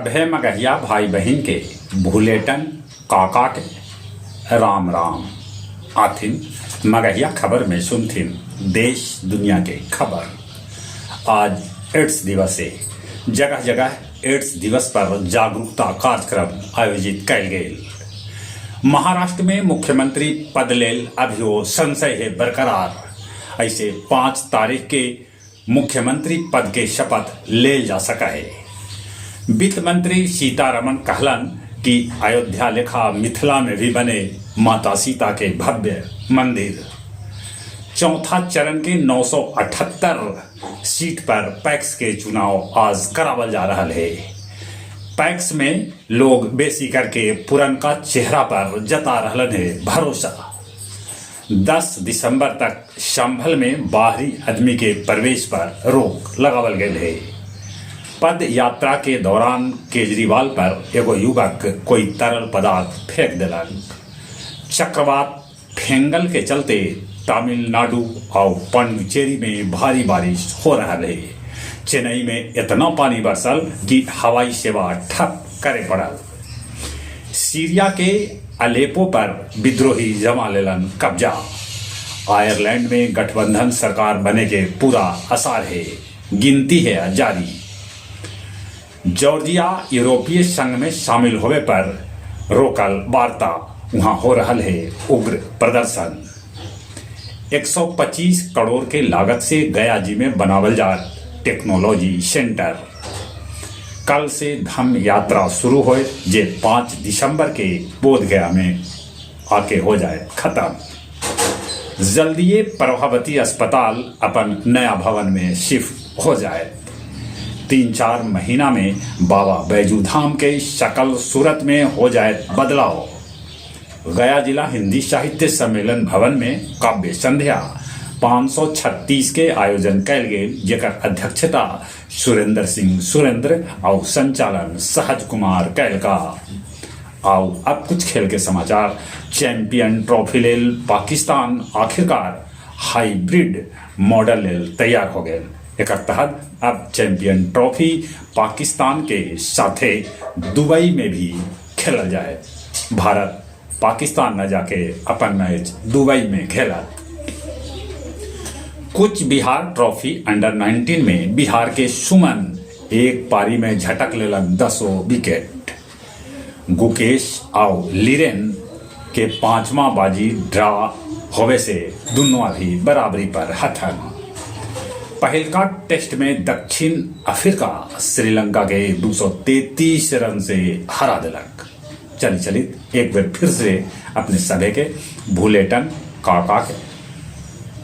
सभे मगहिया भाई बहिन के भुलेटन काका के राम राम। आथिन मगहिया खबर में सुनथिन देश दुनिया के खबर। आज एड्स दिवस हे। जगह जगह एड्स दिवस पर जागरूकता कार्यक्रम आयोजित कैल गेल। महाराष्ट्र में मुख्यमंत्री पद लेल अभियो संशय हे बरकरार। अइसे 5 तारीख के मुख्यमंत्री पद के शपथ लेल जा सकऽ हे। वित्त मंत्री सीतारमण कहलन कि अयोध्या लेखा मिथिला में भी बने माता सीता के भव्य मंदिर। चौथा चरण के 978 सीट पर पैक्स के चुनाव आज करावल जा रहल हे। पैक्स में लोग बेसी करके पुरनका चेहरा पर जता रहलन हे भरोसा। 10 दिसंबर तक संभल में बाहरी आदमी के प्रवेश पर रोक लगावल गेल हे। पद यात्रा के दौरान केजरीवाल पर एगो युवक कोई तरल पदार्थ फेंक देलक। चक्रवात फेंगल के चलते तमिलनाडु आउ पांडिचेरी में भारी बारिश हो रहल हे। चेन्नई में एतना पानी बरसल कि हवाई सेवा ठप करे पड़ल। सीरिया के अलेपो पर विद्रोही जमा लेलन कब्जा। आयरलैंड में गठबंधन सरकार बने के पूरा आसार हे, गिनती है जारी। जॉर्जिया यूरोपीय संघ में शामिल होवे पर रोकल वार्ता, वहां हो रहल है उग्र प्रदर्शन। 125 करोड़ के लागत से गया जी में बनावल जा टेक्नोलॉजी सेंटर। कल से धम्म यात्रा शुरू होए जे 5 दिसंबर के बोध गया में आके हो जाए खत्म। जल्दिए प्रभावती अस्पताल अपन नया भवन में शिफ्ट हो जाए। 3-4 महीना में बाबा बैजूधाम के शकल सूरत में हो जाए बदलाव। गया जिला हिंदी साहित्य सम्मेलन भवन में काव्य संध्या 536 के आयोजन कैल गेल, जेकर अध्यक्षता सुरेंद्र सिंह सुरेंद्र और संचालन सहज कुमार कैलका। आओ अब कुछ खेल के समाचार। चैंपियन ट्रॉफी लेल पाकिस्तान आखिरकार हाइब्रिड मॉडल लेल तैयार हो गए। एकर तहत अब चैंपियन ट्रॉफी पाकिस्तान के साथे दुबई में भी खेलल जाए। भारत पाकिस्तान न जाके अपन मैच दुबई में खेलत। कुछ बिहार ट्रॉफी अंडर 19 में बिहार के सुमन एक पारी में झटक लेलन 10 विकेट। गुकेश आउ लिरेन के पांचवा बाजी ड्रा होवे से दुनों अभी बराबरी पर हथन। पहिलका टेस्ट में दक्षिण अफ्रीका श्रीलंका के 233 रन से हरा दिलक। चली चली एक बार फिर से अपने सभे के भूलेटन काका के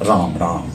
राम राम।